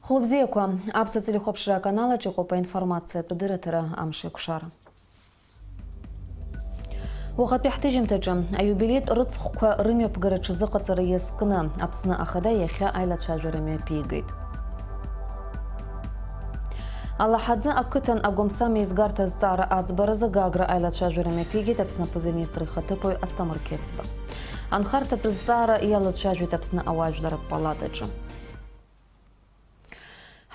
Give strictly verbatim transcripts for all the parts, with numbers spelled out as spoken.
Хәылбзиақәа, аԥсуа телехәаԥшра аканал аҿы иҟоуп аинформациатә адырраҭара Амш еиқәшара. Уахатәи ҳҭыжьымҭаҿы аиубилеитә рыцхәқәа рымҩаԥгара аҽазыҟаҵара иазкны Аԥсны Ахада иахьа аилацәажәара мҩаԥигеит. Алаҳаӡы ақыҭан агәамсам еизгарҭа азҵаара аӡбаразы Гагра аилацәажәара мҩаԥигеит Аԥсны аԥыза-министр ихаҭыԥуаҩ Асҭамыр Қьецба. Анхарҭатә зҵаара иалацәажәеит Аԥсны ауаажәларратә палатаҿы.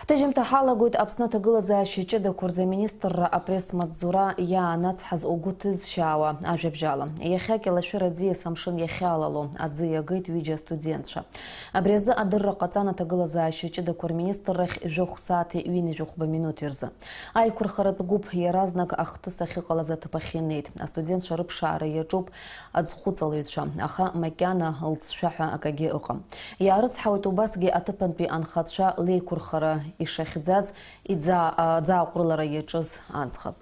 Ҳҭыжьымҭа ҳалагоит Аԥсны аҭагылазаашьа ҷыдақәа рзы аминистрра апресс-маҵзура иаанацҳаз угәы ҭызшьаауа ажәабжьала. Иахьа Кьалашәыр аӡиас амшын иахьалало аӡы иагеит ҩыџьа астудентцәа. Абри азы адырра ҟаҵан аҭагылазаашьа ҷыдақәа рминистррахь жәохә сааҭи ҩынҩажәи хәба минуҭи рзы. Аиқәырхаратә гәыԥ иаразнак ахҭыс ахьыҟалаз аҭыԥ ахь инеит. Астудентцәа рыԥшаара иаҿуп аӡхәыҵалаҩцәа, аха макьана лҵшәа ҳәа акагьы ыҟам. Иаарыцҳауеит убасгьы аҭыԥантәи анхацәа леиқәырхара ишахьӡаз, иӡаа-, аӡааҟәрылара иаҿыз аӡӷаб.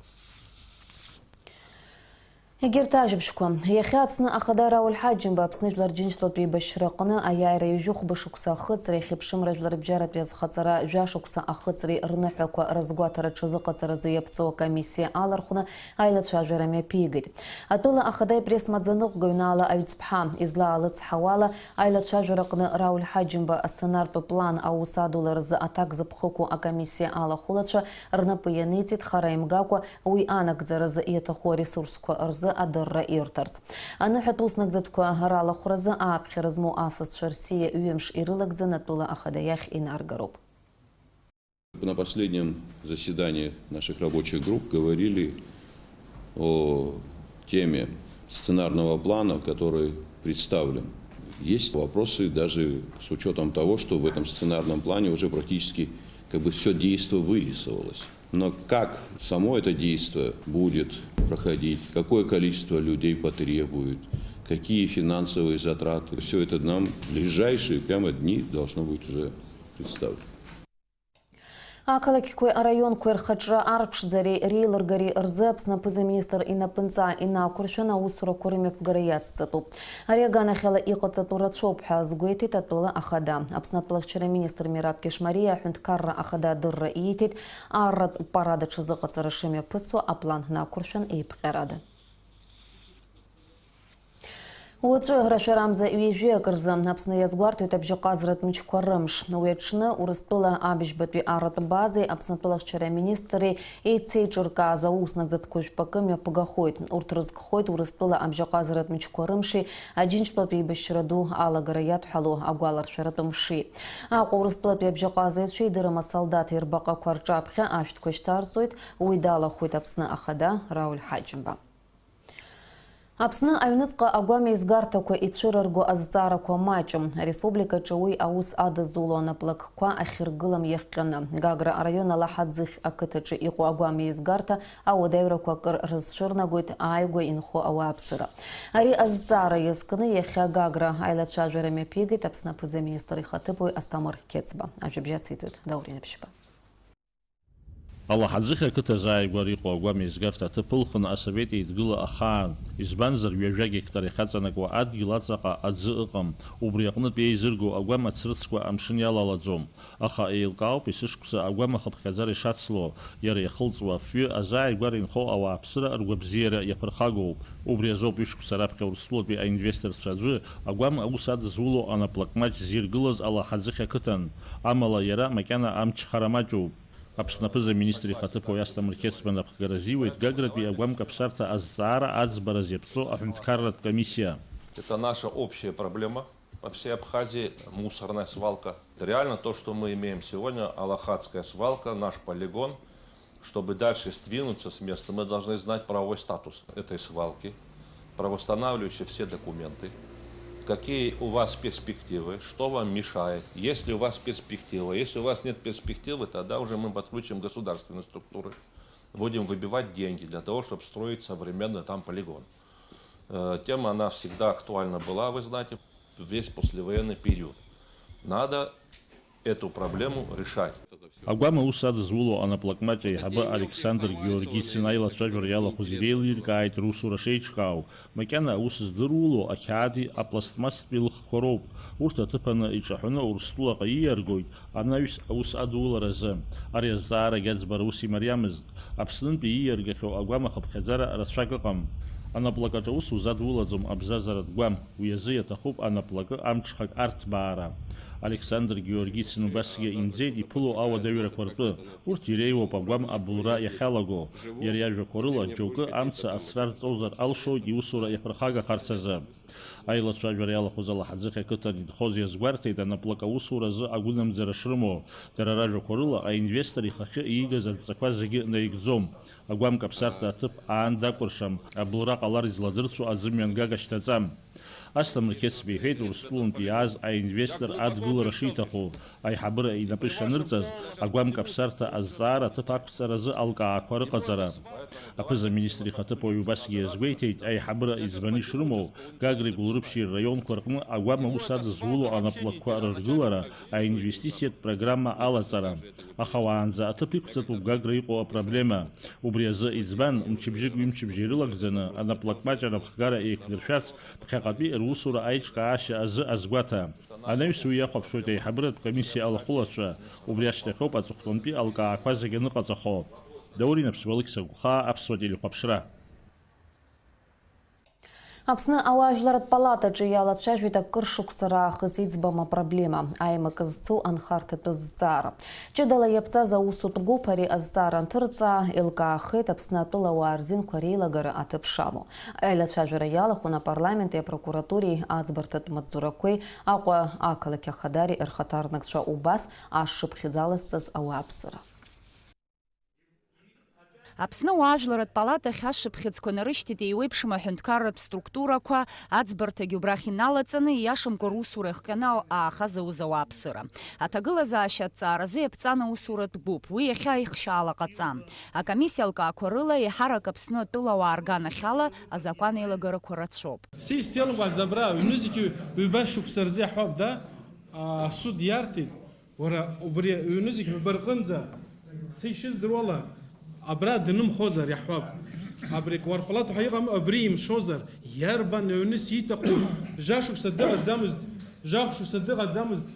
Егьырҭ ажәабжьқәа. Иахьа Аԥсны Ахада Рауль Ҳаџьымба Аԥсны Жәлар Џьынџьтәылатәи еибашьраҟны аиааира ҩажәи хәба шықәса ахыҵреи ахьыԥшымра жәлар рыбжьаратәи азхаҵара жәа шықәса ахыҵреи рныҳәақәа рызгәаҭара аҽазыҟаҵаразы иаԥҵоу акомиссиа алархәны аилацәажәара мҩаԥигеит. Атәыла Ахада ипресс-маӡаныҟәгаҩ Наала Аҩӡԥҳа излаалыцҳауала, аилацәажәараҟны Рауль Ҳаџьымба асценартә план аус адуларазы аҭак зыԥхықәу акомиссиа алахәылацәа рнапы ианиҵеит, хара имгакәа уи анагӡаразы иаҭаху аресурсқәа рзы адырра ирҭарц. Аныҳәатә уснагӡатәқәа ралахәразы ааԥхьара змоу асасцәа рсиа ҩымш ирылагӡаны атәыла Ахада иахь инаргароуп. На последнем заседании наших рабочих групп говорили о теме сценарного плана, который представлен. Есть вопросы даже с учётом того, что в этом сценарном плане уже практически как бы всё действо вырисовалось. Но как само это действо будет проходить, какое количество людей потребует, какие финансовые затраты, всё это нам в ближайшие прямо дни должно быть уже представлено. Ақалақьқәеи араионқәеи рхаҿра арԥшӡареи реилыргареи рзы Аԥсны аԥыза-министр инапынҵа инақәыршәаны аусурақәа рымҩаԥгара иацҵатәуп. Ари аганахьала иҟаҵатәу рацәоуп ҳәа азгәеиҭеит атәыла ахада. Аԥсны атәылахьчара министр Мераб Кьышмариа аҳәынҭқарра ахада адырра ииҭеит, арратә парад аҽазыҟаҵара шымҩаԥысуа аплан нақәыршәан еиԥҟьарада. Уаҵәы рашәарамза ҩажәи акы рзы Аԥсны иазгәарҭоит абжьаҟазаратә мчқәа рымш. Уи аҽны Урыстәыла абыжьбатәи арратә базеи Аԥсны атәылахьчара аминистри еицеиҿыркааз аус нагӡатәқәа жәпакы мҩаԥгахоит. Урҭ рызкхоит Урыстәыла абжьаҟазаратә мчқәа рымши Аџьынџьтәылатәи еибашьра ду алагара иадҳәалоу агәаларшәаратә мши. Аҟәа Урыстәылатәи абжьаҟазаҩцәа идырым асолдаҭ ирбаҟақәа рҿаԥхьа ашәҭқәа шьҭарҵоит, уи далахәит Аԥсны ахада Рауль Ҳаџьымба. Аԥсны аҩныҵҟа агәамеизгарҭақәа ицәырырго азҵаарақәа маҷым. Ареспубликаҿы уи аус адызуло анаплакқәа ахьыргылам иахҟьаны. Гагра араион Алаҳаӡыхь ақыҭаҿы иҟоу агәамеизгарҭа ауадаҩрақәа акыр рызцәырнагоит ааигәа инхо ауааԥсыра. Ари азҵаара иазкны иахьа Гагра аилацәажәара мҩаԥигеит Аԥсны аԥыза-министр ихаҭыԥуаҩ Асҭамыр Қьецба. Ажәабжь ациҵоит Даур Инаԥшьба. Алаҳаӡыхь ақыҭа азааигәара иҟоу агәам еизгарҭа аҭыԥ ылхын Асовет Еидгыла ахаан, избанзар, ҩажәа гектар иахьаҵанакуа адгьыл аҵаҟа аӡы ыҟам, убри аҟнытә еизырго агәам ацрыҵқәа амшын иалалаӡом. Аха еилкаауп есышықәса агәам ахыԥхьаӡара ишацло, иара иахылҵуа афҩы, азааигәара инхо ауааԥсыра ргәабзиара иаԥырхагоуп. Убри азоуп ҩышықәса раԥхьа Урыстәылатәи аинвесторцәа аӡәы агәам аус адызуло анаплакмаҷ зиргылаз Алаҳаӡыхь ақыҭан, амала иара макьана амчхара маҷуп. Аԥсны аԥыза-министр ихаҭыԥуаҩ Асҭамыр Қьецба напхгара азиуеит Гагратәи агәам каԥсарҭа азҵаара аӡбараз иаԥҵоу аҳәынҭқарратә комиссиа. Это наша общая проблема по всей Абхазии, мусорная свалка. Это реально то, что мы имеем сегодня, Алахатская свалка, наш полигон. Чтобы дальше сдвинуться с места, мы должны знать правовой статус этой свалки, правовосстанавливающие все документы, какие у вас перспективы, что вам мешает. Если у вас перспектива, если у вас нет перспективы, тогда уже мы подключим государственные структуры, будем выбивать деньги для того, чтобы строить современный там полигон. Э, тема, она всегда актуальна была, вы знаете, весь послевоенный период. Надо эту проблему решать. Агәам аус адызуло анаплакмаҷ аиҳабы Александр Георгицин аилацәажәара иалахәыз иреилиркааит русура шеиҿкаау, макьана аус здыруло ақьаади апластмастәи лыхқәа роуп. Урҭ аҭыԥаны иҿаҳәаны Урыстәылаҟа ииаргоит анаҩс аус адуларазы. Ари азҵаарагь аӡбара ус имариамызт. Аԥснынтәи ииаргахьоу агәам ахыԥхьаӡара рацәак ыҟам. Анаплакаҿ аус узадулаӡом абзазаратә гәам. Уи азы иаҭахуп анаплакы амҽхак арҭбаара. Александр Георгицин убасгьы имӡеит иԥыло ауадаҩрақәа ртәы. Урҭ иреиуоуп агәам абылра иахьалаго. Иара иажәақәа рыла, џьоукы амца ацра рҵозар алшоит иусура иаԥырхагахарц азы. Аилацәажәара иалахәыз Алаҳаӡыхь ақыҭан инхоз иазгәарҭеит анаплак аусуразы агәынамӡара шрымоу. Дара ражәақәа рыла, аинвестор ихахьы иигаз адҵақәа зегьы наигӡом. Агәам каԥсарҭа аҭыԥ аан дакәыршам, абылра ҟалар изладырцәо аӡымҩангага шьҭаҵам. Асҭамыр Қьецба иҳәеит, Урыстәылантәи иааз аинвестор адгылара шиҭаху, аиҳабыра инапы ишанырҵаз, агәам каԥсарҭа азҵаара аҭыԥ ақәҵаразы алкаақәа рыҟаҵара. Аԥыза-министр ихаҭыԥуаҩ убасгьы иазгәеиҭеит, аиҳабыра иӡбаны ишрымоу, Гагреи Гәылрыԥшьи рраионқәа рҟны агәам аус адызуло анаплакқәа рыргылара, аинвестициатә программа алаҵара. Аха уаанӡа аҭыԥ иқәҵатәуп Гагра иҟоу апроблема. Убри азы избан, мчыбжьык-ҩымчыбжьа ирылагӡаны анаплакмаҷ рыԥхгара еиқәдыршәарц ԥхьаҟатәи русура аиҿкаашьа азы азгәаҭа. Анаҩс уи иахәаԥшуеит аиҳабыратә комиссиа алахәылацәа, убри ашьҭахьоуп аҵыхәтәантәи алкаақәа зегьы аныҟаҵахо. Даур Инаԥшьба, Алықьса Гәхаа, Аԥсуа телехәаԥшра. Аԥсны ауаажәларратә палатаҿы иалацәажәеит акыр шықәса раахыс иӡбам апроблема, аимак зцу анхарҭатәы зҵаара. Ҷыдала иаԥҵаз аусутә гәыԥ ари азҵаара анҭырҵаа, еилкаахеит Аԥсны атәылауаа рзинқәа реилагара аҭыԥ шамоу. Аилацәажәара иалахәын апарламенти апрокуратуреи аӡбарҭатә маҵзурақәеи Аҟәа ақалақь ахадари рхаҭарнакцәа, убас ашшыԥхьыӡ алазҵаз ауааԥсыра. Аԥсны ауаажәларратә палатахь ашшыԥхьыӡқәа нарышьҭит еиуеиԥшым аҳәынҭқарратә структурақәа, аӡбарҭагьы убрахь иналаҵаны, ииашамкәа русура иахҟьаны аахаз ауз ауааԥсыра. Аҭагылазаашьа аҭҵааразы иаԥҵан аусуратә гәыԥ, уи иахьа аихшьаала ҟаҵан. Акомиссиа алкаақәа рыла еиҳарак Аԥсны атәылауаа рганахьала азакәан еилагарақәа рацәоуп. Система гәазда абра, ҩнызқьи ҩба шықәса рзы иаҳҳәап, да, асуд иарҭеит. Уара, убри аҩны зегь ҳәба рҟынӡа, са ишыздыруала, абра днымхозар иаҳҳәап. Абри кварпалат ҳәа иҟам, абри имшозар, иарбан аҩны сиҭаху, жәашықәса дыҟаӡамызт, жәашықәса дыҟаӡамызт,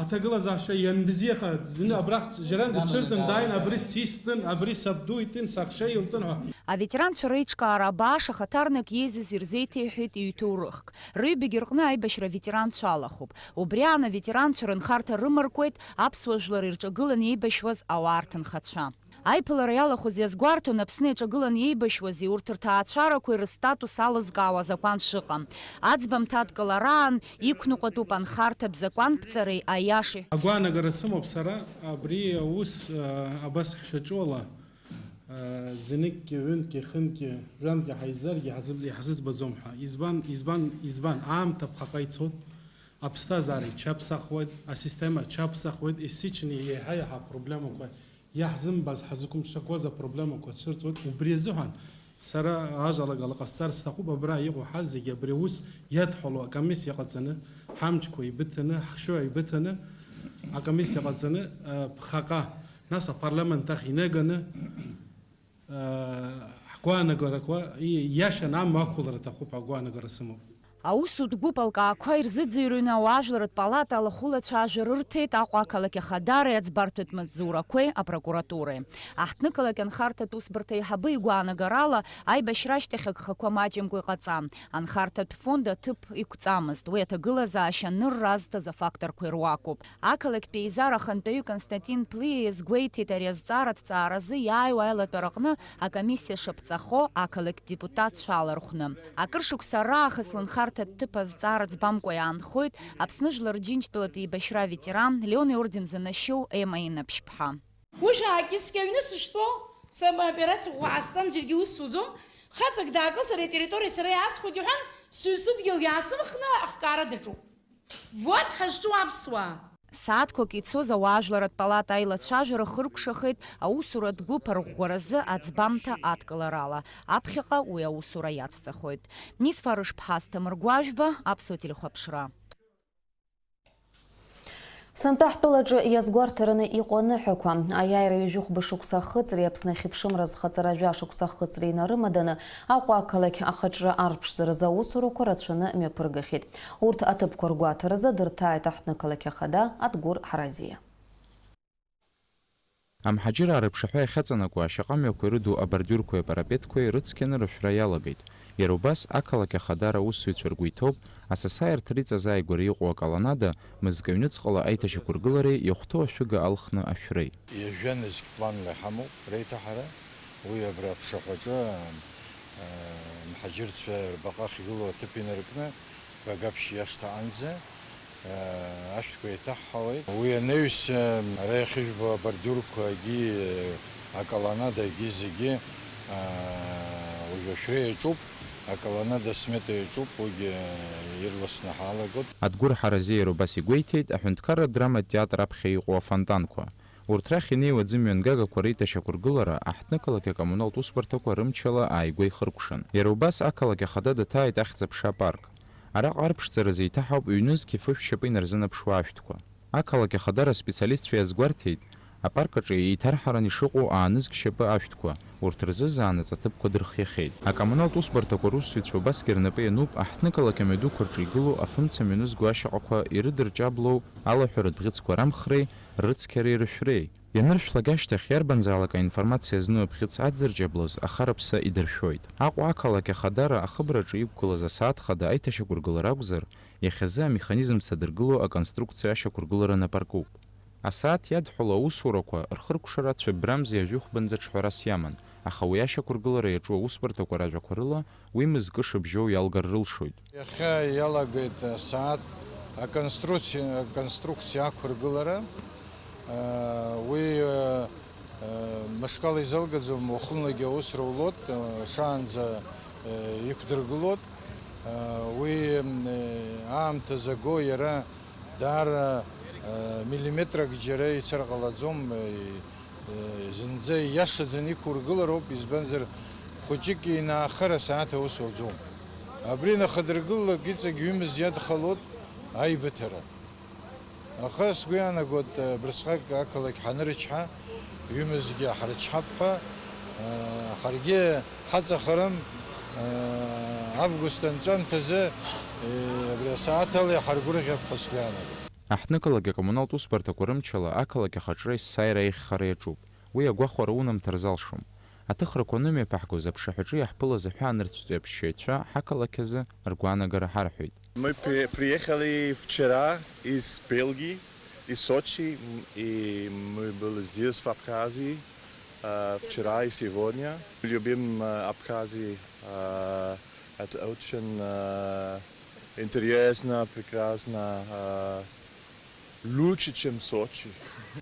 аҭагылазаашьа ианбзиаха, зны абрахь џьаран дыҽырҵын дааин, абри систын, абри сабду итын, саҳәшьа илтын ҳәа. Аветеранцәа реиҿкаара абааш ахаҭарнак иеизаз ирзеиҭеиҳәеит иҩҭоурыхк. Рыҩбагьы рҟны аибашьра аветеранцәа алахәуп. Убри аан аветеранцәа рынхарҭа рымаркуеит аԥсуа жәлар ирҿагыланы еибашьуаз ауаа рҭынхацәа. Аиԥылара иалахәыз иазгәарҭон Аԥсны иҿагыланы еибашьуази урҭ рҭаацәарақәеи рыстатус алызкаауа азакәан шыҟам. Аӡбамҭа адкылараан иқәныҟәатәуп анхарҭатә закәанԥҵареи аиашеи. Агәаанагара сымоуп сара, абри аус, а, абас ҳшаҿу ала, а, знык-, ҩынтә-, хынтә, жәантә ҳаизаргьы иҳазыб-, иҳазыӡбаӡом ҳәа. Избан, избан, избан? Аамҭа ԥхаҟа ицоит. Аԥсҭазаара иҽаԥсахуеит, асистема аҽаԥсахуеит, есыҽны еиҳа-еиҳа апроблемақәа, иаҳзымбаз, ҳазқәымшәақәаз апроблемақәа цәырҵуеит. Убри азыҳәан сара ажәалагала ҟасҵар сҭахуп, абра иҟоу ҳазегьы абри аус иадҳәалоу акомиссиа ҟаҵаны, ҳамчқәа еибыҭаны, ҳхшыҩ еибыҭаны, акомиссиа ҟаҵаны, э, ԥхаҟа, нас апарламент ахь инаганы, ҳгәаанагарақәа ииашаны амҩа ақәлара аҭахуп ҳәа агәаанагара сымоуп. Аусутә гәыԥ алкаақәа ирзыӡырҩны ауаажәларратә палата алахәылацәа ажәа рырҭеит Аҟәа ақалақь ахадареи аӡбарҭатә маҵзурақәеи апрокуратуреи. Аҳҭнықалақь анхарҭатә усбарҭа аиҳабы игәаанагарала, аибашьра ашьҭахь агхақәа маҷымкәа иҟаҵан. Анхарҭатә фонд аҭыԥ иқәҵамызт, уи аҭагылазаашьа анырра азҭаз афакторқәа ируакуп. Ақалақьтә еизара ахантәаҩы Константин Плиа иазгәеиҭеит ари азҵаара аҭҵааразы иааиуа аилатәараҟны акомиссиа шаԥҵахо ақалақьтә депутатцәа алархәны. Акыр шықәса раахыс лынхарҭатә ҭыԥ азҵаара ӡбамкәа иаанхоит Аԥсны Жәлар Џьынџьтәылатә еибашьра аветеран, Леон иорден занашьоу Ема Инаԥшьԥҳа. Уи шәаак искьаҩны сыштәоу, сама операциа ӷәӷәа ҟасҵан, џьаргьы ус суӡом, хаҵак даакылсыр атерриториа сара иаасхәоит иҳәан, сыҩсыдгьыл иаасымхны ахкаара даҿуп. Вот ҳазҿу аԥсуаа! Сааҭқәак ицоз ауаажәларратә палата аилацәажәара хыркәшахеит аусуратә гәыԥ арӷәӷәаразы аӡбамҭа адкыларала. Аԥхьаҟа уи аусура иацҵахоит. Нисфа Рышԥҳа, Асҭамыр Гәажәба, Аԥсуа телехәаԥшра. Сынтәа ҳтәылаҿы иазгәарҭараны иҟоу аныҳәақәа, аиааира ҩажәихәба шықәса ахыҵреи Аԥсны ахьыԥшымра азхаҵара жәа шықәса ахыҵреи инарымаданы, Аҟәа ақалақь ахаҿра арԥшӡаразы аусурақәа рацәаны мҩаԥыргахьеит. Урҭ аҭыԥқәа ргәаҭаразы дырҭааит аҳҭнықалақь ахада Адгәыр Ҳаразиа. Амҳаџьыраа рыԥшаҳәа иахьаҵанакуа ашьаҟамҩақәа ирыду абордиурқәеи апарапетқәеи рыцқьаны рышәра иалагеит. Иара убас ақалақь ахадара аусзуҩцәа ргәы иҭоуп, асасааирҭа риҵазааигәара иҟоу аколоннада мызкы аҩныҵҟала аиҭашьақәыргылареи иахәҭоу ашәыга алхны ашәреи. Ҩажәа нызқь планла иҳамоуп реиҭаҳара. Уи абра аԥшаҳәаҿы, э, мҳаџьырцәа рбаҟа ахьгылоу аҭыԥ инаркны, Багаԥшь иашҭаҟынӡа, э, ашәҭқәа еиҭаҳҳауеит. Уи анаҩс, э, ара иахьыжәбо абордиурқәагьы, э, аколоннадагьы зегьы, э, уажә ашәра иаҿуп, аколоннада смета иаҿуп, уигьы, э, ирласны ҳалагоит. Адгәыр Ҳаразиа иара убас игәеиҭеит, аҳәынҭқарратә драматә театр аԥхьа иҟоу афонтанқәа. Урҭ рахь инеиуа аӡымҩангагақәа реиҭашьақәыргылара аҳҭнықалақь акоммуналтә усбарҭақәа рымчала ааигәа ихыркәшан. Иара убас ақалақь ахада даҭааит Ахьӡ-аԥша апарк. Араҟа арԥшӡара зеиҭаҳауп ҩнызқь фышә шьапы инарзынаԥшуа ашәҭқәа. Ақалақь ахадара специалистцәа иазгәарҭеит, апарк аҿы еиҭарҳаран ишыҟоу аанызқь шьапы ашәҭқәа, урҭ рзы заанаҵ аҭыԥқәа дырхиахьеит. Акоммуналтә усбарҭақәа русзуҩцәа убасгьы рнапы иануп аҳҭнықалақь амҩадуқәа рҿы игылоу афымца мҩанызго ашьаҟақәа ирыдырҷаблоу алаҳәаратә бӷьыцқәа рамхреи рыцқьареи рышәреи. Ианыршәлак ашьҭахь, иарбанзаалак аинформациа зну абӷьыц аӡырҷаблоз ахараԥса идыршәоит. Аҟәа ақалақь ахадара ахыбраҿы иқәгылаз асааҭ хада аиҭашьақәыргылара акәзар, иахьазы амеханизм садыргыло аконструкциа ашьақәыргылара напаркуп. Асааҭ иадҳәало аусурақәа рхыркәшара цәыббрамза ҩажәихәбанӡа ҽҳәарас иаман, аха уи ашьақәыргылара иаҿу аусбарҭақәа ражәақәа рыла уи мызкы шыбжьоу иалгар рылшоит. Иахьа иалагеит асааҭ аконструкциа, аконструкциа ақәыргылара. Уи, мышкала изалгаӡом, уахынлагьы аус рулот, шаанӡа иқәдыргылот. Уи аамҭа заго иара даара, миллиметрак џьара ицар ҟалаӡом, зынӡа ииашаӡаны иқәургылароуп, избанзар, хәыҷык инаахар асааҭ аус уаӡом. Абри нахадыргылалак иҵегь ҩымыз иадхалот аибыҭара. Аха сгәы иаанагоит, абырсҟак ақалақь ҳанырычҳа, ҩымызгьы ҳрычҳап ҳәа, ҳаргьы ҳаҵахарым, август анҵәамҭазы, абри асааҭ ала иҳаргәырӷьап ҳәа сгәы иаанагоит. Аҳҭнықалақь акоммуналтә усбарҭақәа рымчала ақалақь ахаҿра есааира аиӷьхара иаҿуп. Уи агәахәара унамҭар залшом. Аҭыхрақәа анымҩаԥаҳгоз аԥшаҳәаҿы иаҳԥылаз аҳәаанырцәтәи аԥшьаҩцәа ҳақалақь азы ргәаанагара ҳарҳәеит. Мы при-, приехали вчера из Бельгии, из Сочи, м, и мы были здесь, в Абхазии, э, вчера и сегодня. Любим, э, Абхазию, э, это очень, э, интересно, прекрасно, э, лучше, чем Сочи.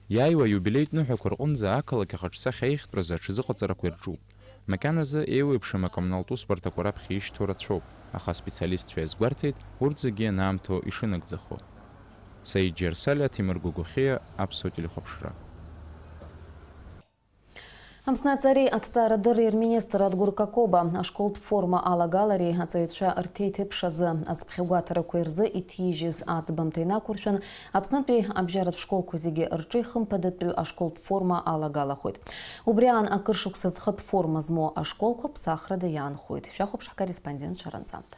Иааиуа аиубилеитә ныҳәақәа рҟынӡа ақалақь ахаҿсахьа аиӷьтәразы аҽазыҟаҵарақәа ирҿуп. Макьаназы еиуеиԥшым акоммуналтә усбарҭақәа раԥхьа ишьҭоу рацәоуп, аха аспециалистцәа иазгәарҭеит урҭ зегьы ианаамҭоу ишынагӡахо. Саид Џьарсалиа, Ҭемыр Гогохиа, Аԥсуа телехәаԥшра. Аԥсны аҵареи аҭҵаарадырреи рминистр Адгәыр Какоба ашколтә форма алагалареи аҵаҩцәа рҭеиҭыԥш азы азԥхьагәаҭарақәа рзы иҭижьыз аӡбамҭа инақәыршәан, Аԥснытәи абжьаратә школқәа зегьы рҿы ихымԥадатәу ашколтә форма алагалахоит. Убри аан акыр шықәса зхатә форма змоу ашколқәа ԥсахрада иаанхоит. Шәахәаԥш ҳкорреспондентцәа ранҵамҭа.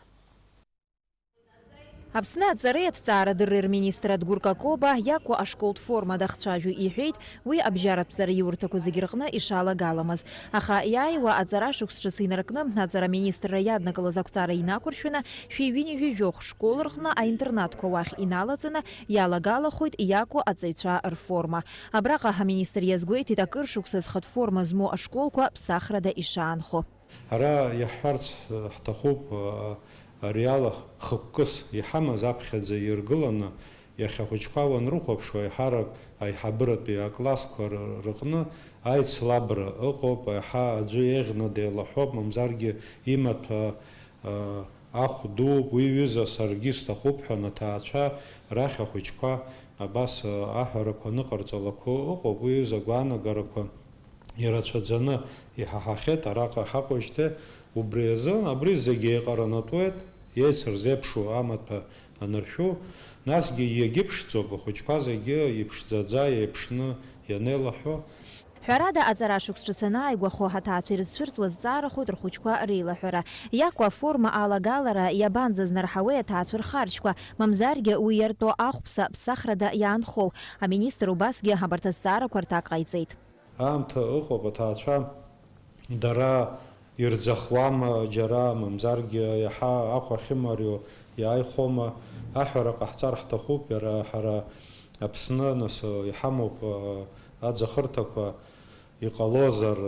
Аԥсны аҵареи аҭҵаарадырреи рминистр Адгәыр Какоба иакәу ашколтә форма дахцәажәо иҳәеит, уи абжьаратә ҵараиурҭақәа зегьы рҟны ишалагаламыз. Аха иааиуа аҵара шықәс ҿыц инаркны, аҵара аминистрра иаднакылаз ақәҵара инақәыршәаны, шәи ҩынҩажәи жәохә школ рҟны аинтернатқәа уахь иналаҵаны иалагалахоит иакәу аҵаҩцәа рформа. Абраҟа аминистр иазгәеиҭеит, акыр шықәса зхатә форма змоу ашколқәа ԥсахрада ишаанхо. Ара иаҳҳәарц ҳҭахуп, ари ала хықәкыс иҳамаз аԥхьаӡа иргыланы, иахьа ахәыҷқәа уанрыхәаԥшуа, еиҳарак аиҳабыратәи аклассқәа р-, рыҟны аицлабра ыҟоуп, еиҳа аӡәы еиӷьны деилаҳәоуп, мамзаргьы имаҭәа, а, ахә дууп, уи ҩыза саргьы сҭахуп ҳәа анаҭаацәа рахь ахәыҷқәа абас, а, аҳәарақәа аныҟарҵалақәо ыҟоуп, уи ҩыза агәаанагарақәа ирацәаӡаны иҳаҳахьеит араҟа ҳаҟоижьҭеи. Убри азын абри зегьы еиҟаранатәуеит, Еицырзеиԥшу амаҭәа аныршәу, насгьы иагьыԥшӡоуп, ахәыҷқәа зегьы иԥшӡаӡа еиԥшны ианеилаҳәо. Ҳәарада, аҵара шықәс ҿыц анааигәахо, аҭаацәа ирызцәырҵуа зҵаарахоит рхәыҷқәа реилаҳәара. Иакәу аформа алагалара иабанӡазнарҳауеи аҭаацәа рхарџьқәа, мамзаргьы уи иарту ахәԥса ԥсахрада иаанхоу? Аминистр убасгьы абарҭ азҵаарақәа рҭак ҟаиҵеит. Аамҭа ыҟоуп, аҭаацәа дара ирӡахуама џьара, мамзаргьы иаҳа ахә ахьымариоу иааихәома, аҳәара ҟаҳҵар ҳҭахуп, иара ҳара Аԥсны, нас, иҳамоуп, аӡахырҭақәа, иҟалозар,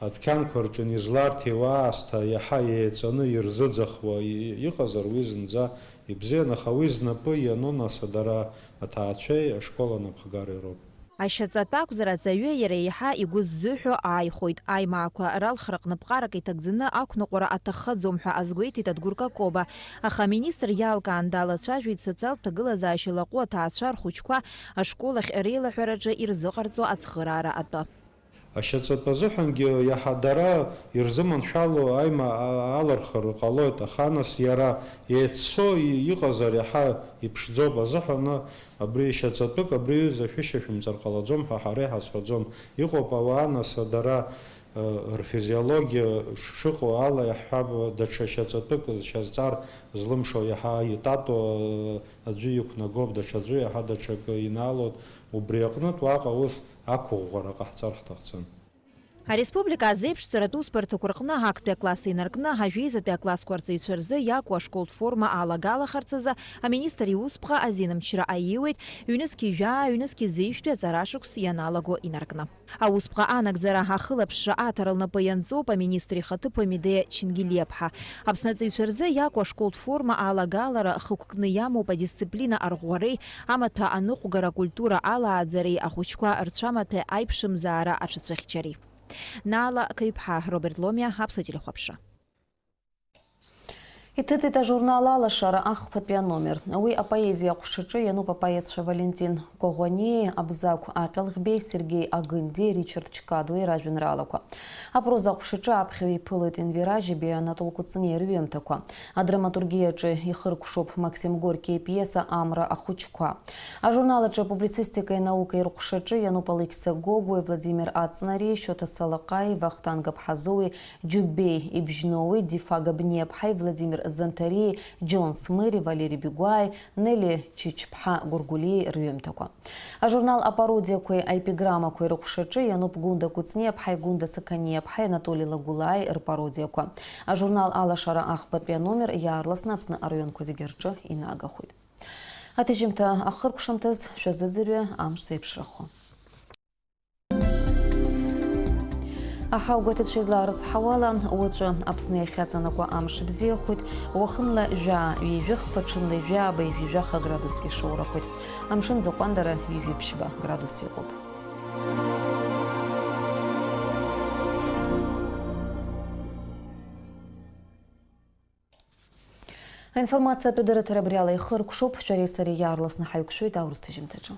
адәқьанқәа рҿы инизларҭиуа аасҭа иаҳа еиҵаны ирзыӡахуа и-, иҟазар, уи зынӡа ибзиан, аха уи знапы иану, нас, дара аҭаацәеи ашкол анапхгареи роуп. Ашьаҵатә акәзар, аҵаҩы иара еиҳа игәы ззыҳәо ааихәоит. Аимаақәа ралхра аҟны ԥҟарак иҭагӡаны ақәныҟәара аҭаххаӡом ҳәа азгәеиҭеит Адгәыр Какоба. Аха аминистр иалкаан далацәажәеит социалтә ҭагылазаашьа лаҟәу аҭаацәа рхәыҷқәа ашкол ахь реилаҳәараҿы ирзыҟарҵо ацхыраара атәы. Ашьаҵатәы азыҳәангьы иаҳа дара ирзыманшәало аима-, а-, алырхыр ҟалоит, аха нас иара еиццо и-, иҟазар иаҳа иԥшӡоуп азыҳәаны, абри шьаҵатәык, абри ҩыза шәышьа шәымҵар ҟалаӡом ҳәа ҳара иҳазҳәаӡом. Иҟоуп ауаа, нас, дара, э, рфизиологиа ш-, шыҟоу ала иаҳҳәап, даҽа шьаҵатәык шьазҵар злымшо иаҳа итатоу, э, аӡәы иқәнагоуп, даҽаӡәы иаҳа даҽакы инаалоит. Убри аҟнытә уаҟа ус ақәыӷәӷәара ҟаҳҵар ҳҭахӡам. Ареспублика азеиԥшҵаратә усбарҭақәа рҟны актәи акласс инаркны, ажәеизатәи аклассқәа рҵаҩцәа рзы иакәу ашколтә форма алагалахарц азы аминистр иусԥҟа азинмчра аиуеит, ҩнызқь ҩажәа, ҩнызқь зеижәтәи аҵарашықәс ианалаго инаркны. Аусԥҟа анагӡара ахылаԥшра аҭара лнапы ианҵоуп аминистр ихаҭыԥуаҩ Медеиа Чингелиаԥҳа. Аԥсны аҵаҩцәа рзы иакәу ашколтә форма алагалара хықәкны иамоуп адисциплина арӷәӷәареи, амаҭәа аныҟәгара акультура алааӡареи, ахәыҷқәа рцәамаҭәеи аиԥшымзаара аҽацәыхьчареи. Наала Каҩԥҳа, Роберт Ломиа, Аԥсуа телехәаԥшра. Иҭыҵит ажурнал Алашара ахԥатәи аномер. Уи апоезиа аҟәшаҿы иануп апоетцәа Валентин Коӷониеи Абзагә Аҟьалӷьбеи, Сергеи Агындиеи, Ричард Чкадуеи ражәеинраалақәа. Апроза аҟәшаҿы аԥхьаҩ иԥылоит Енвер Ажьабеи Анатол Кәыҵниеи рҩымҭақәа. Адраматургиаҿы ихыркәшоуп Максим Горкии ипиеса Амра ахәыҷқәа. Ажурнал аҿы апублицистикеи анаукеи рҟәшаҿы иануп Алықьса Гогәуеи Владимир Аҵнариеи, Шьоҭа Салаҟаи, Вахтанг Аԥҳазоуи, Џьубеи Ибжьноуи, Дифа Габниаԥҳаи Владимир Занҭариеи, Џьон Смыри, Валери Бигәааи, Нели Чичԥҳа Гәыргәлиеи рҩымҭақәа. Ажурнал апародиақәеи аепиграммақәеи рыҟәшаҿы иануп Гәында Кәыҵниаԥҳаи Гәында Сақаниаԥҳаи Анатоли Лагәылааи рпародиақәа. Ажурнал Алашара ахԥатәи аномер иаарласны Аԥсны араионқәа зегьы рҿы инагахоит. Аҭыжьымҭа ахыркәшамҭаз шәазыӡырҩы, амш зеиԥшрахо. Аҳаугәаҭацәа излаарыцҳауала, уаҵәы Аԥсны иахьаҵанакуа амш бзиахоит, уахынла жәаа, ҩажәихԥа, ҽынла жәаба, ҩажәи жәаха градус ишоурахоит. Амшын ӡаҟәандара ҩажәи ԥшьба градус иҟоуп. Аинформациатә дырраҭара абри ала ихыркәшоуп, шәареи сареи иаарласны ҳаиқәшәоит аурыс ҭыжьымҭаҿы.